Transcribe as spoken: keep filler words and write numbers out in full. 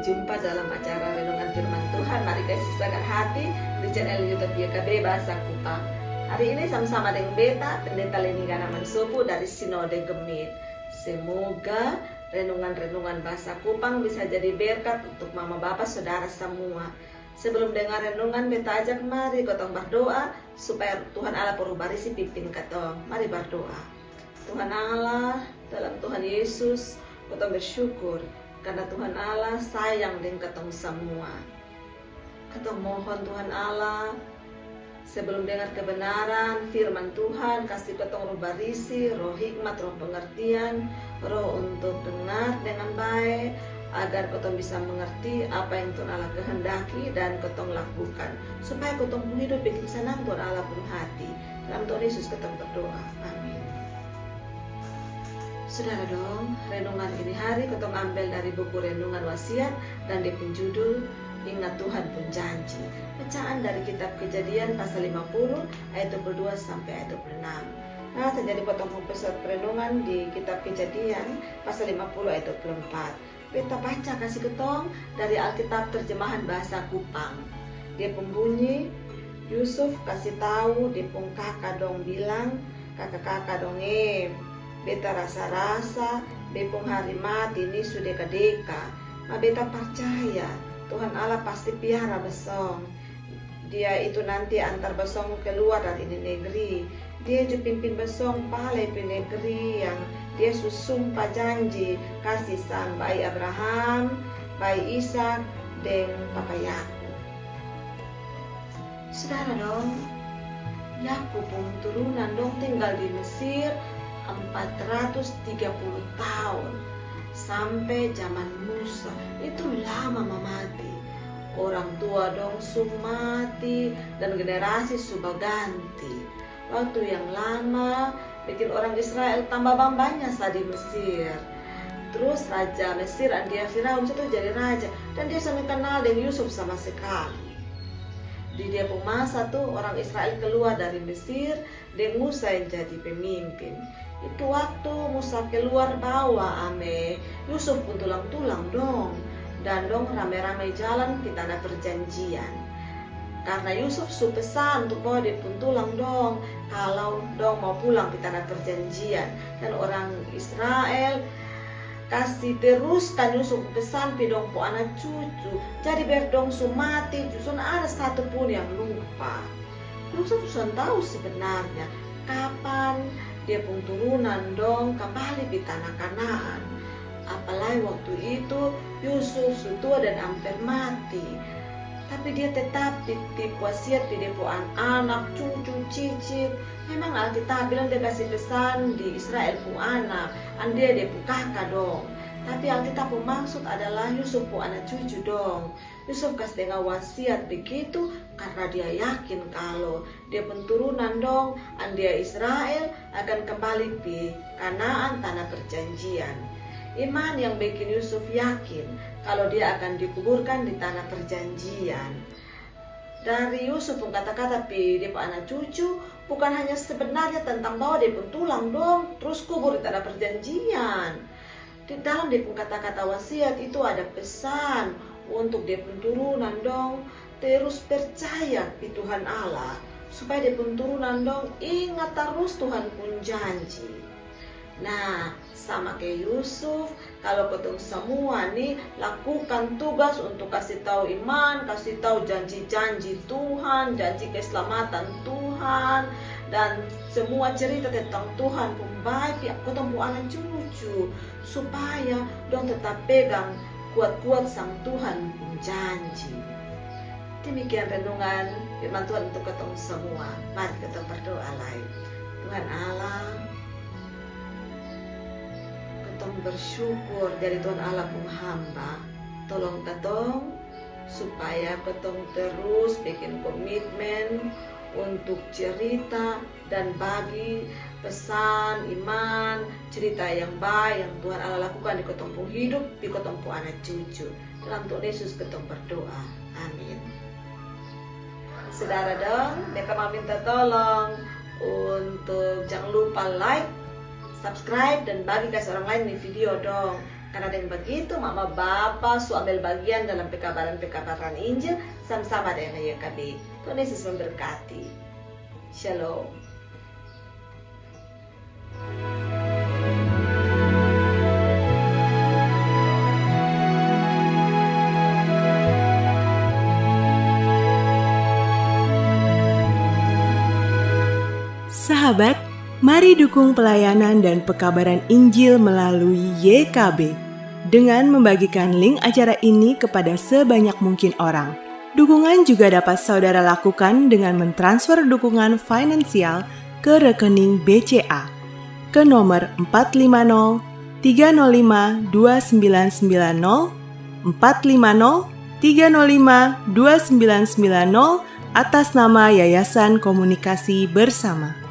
Jumpa dalam acara renungan firman Tuhan. Mari kasi sagar hati di channel YouTube Y K B Bahasa Kupang. Hari ini sama-sama deng beta, Pendeta Leni Ganaman Sopu dari Sinode Gemit. Semoga renungan-renungan Bahasa Kupang bisa jadi berkat untuk mama, bapa, sodara samua. Sebelum dengar renungan, beta ajak mari kotong bardoa supaya Tuhan Allah pung Roh Barisi pimpin katong. Mari bardoa. Tuhan Allah, dalam Tuhan Yesus, kotong bersyukur karna Tuhan Allah sayang deng katong samua. Katong mohon Tuhan Allah, sebelum dengar kebenaran firman Tuhan, kasi kotong Roh Barisi, Roh hikmat, Roh pengertian, Roh untuk dengar dengan bae, agar kotong bisa mengerti apa yang Tuhan Allah kehendaki dan kotong lakukan, supaya kotong pung hidup bikin sanang Tuhan Allah pung hati. Dalam Tuhan Yesus kotong berdoa. Amin. Sodara dong, renungan ini hari kotong ambel dari buku Renungan Wasiat dan dia pung judul Ingat Tuhan pung Janji. Bacaan dari kitab Kejadian pasal lima puluh ayat dua puluh dua sampai ayat dua puluh enam. Nah, jadi kotong pung pusat renungan di kitab Kejadian pasal lima puluh ayat dua puluh empat. Beta baca kasi kotong dari Alkitab terjemahan bahasa Kupang. Dia pung bunyi, Yusuf kasi tau dia pung kaka dong bilang, "Kaka-kaka dong e, beta rasa-rasa be pung hari mati ni su deka-deka. Ma beta parcaya Tuhan Allah pasti piara basong. Dia itu nanti antar basong keluar dari ini negeri. Dia ju pimpin basong pale pi negeri yang Dia su sumpa janji kasi sang bai Abraham, bai Ishak, deng papa Yakub." Sodara dong, Yakub pung turunan dong tinggal di Mesir empat ratus tiga puluh taon, sampe jaman Musa. Itu lama mamati. Orang tua dong su mati dan generasi su baganti. Waktu yang lama bikin orang Israel tamba banya sa di Mesir. Trus raja Mesir andia Firaun sa tu jadi raja, dan dia seng kenal deng Yusuf sama sekali. Di dia pung masa tu orang Israel keluar dari Mesir deng Musa yang jadi pemimpin. Itu waktu Musa keluar bawa ame Yusuf pung tulang-tulang dong, dan dong rame-rame jalan pi tanah perjanjian. Karna Yusuf su pesan untuk bawa dia pung tulang dong, kalau dong mau pulang pi tanah perjanjian. Dan orang Israel kasi teruskan Yusuf pung pesan pi dong pung ana cucu. Jadi biar dong su mati ju son ada satu pun yang lupa. Yusuf son tau sebenarnya kapan dia pung turunan dong kambali pi tanah Kanaan. Apalai waktu itu Yusuf su tua dan amper mati. Tapi dia tetap titip wasiat pi dia pung an-, anak, cucu, cicit. Memang Alkitab bilang dia kasi pesan di Israel pung anak, andia dia pung kaka dong. Tapi Alkitab pung maksud adalah Yusuf pung ana cucu dong. Yusuf kasi dengar wasiat begitu karna dia yakin kalo dia pung turunan dong, andia Israel, akan kambali pi Kanaan, tanah perjanjian. Iman yang bekin Yusuf yakin kalo dia akan dikuburkan di tanah perjanjian. Dari Yusuf pung kata-kata pi dia pung ana cucu, bukan hanya sebenarnya tentang bawa dia pung tulang dong trus kubur di tanah perjanjian. Di dalam dia pung kata-kata wasiat itu ada pesan untuk dia pung turunan dong terus percaya pi Tuhan Allah, supaya dia pung turunan dong ingat tarus Tuhan pung janji. Nah, sama ke Yusuf, kalo kotong samua ni lakukan tugas untuk kasi tau iman, kasi tau janji-janji Tuhan, janji keselamatan Tuhan, dan semua cerita tentang Tuhan pung bae pi kotong pung ana cucu, supaya dong tetap pegang kuat-kuat sang Tuhan pung janji. Demikian renungan firman Tuhan untuk kotong samua. Mari kotong berdoa lai. Tuhan Allah, kotong bersyukur jadi Tuhan Allah pung hamba. Tolong kotong supaya kotong terus bikin komitmen untuk cerita dan bagi pesan, iman, cerita yang bae yang Tuhan Allah lakukan di kotong pung hidup, di kotong pung ana cucu. Dalam Tuhan Yesus kotong berdoa. Amin. Sodara dong, beta mau minta tolong untuk jangan lupa like, subscribe, dan bagi kasi orang lain ni video dong. Karena dengan begitu, mama bapa su ambil bagian dalam pekabaran-pekabaran Injil sama-sama dengan Y K B. Tuhan Yesus memberkati. Shalom. Sahabat, mari dukung pelayanan dan pekabaran Injil melalui Y K B dengan membagikan link acara ini kepada sebanyak mungkin orang. Dukungan juga dapat saudara lakukan dengan mentransfer dukungan finansial ke rekening B C A ke nomor empat lima nol tiga nol lima dua sembilan sembilan nol, empat lima nol tiga nol lima dua sembilan sembilan nol, atas nama Yayasan Komunikasi Bersama.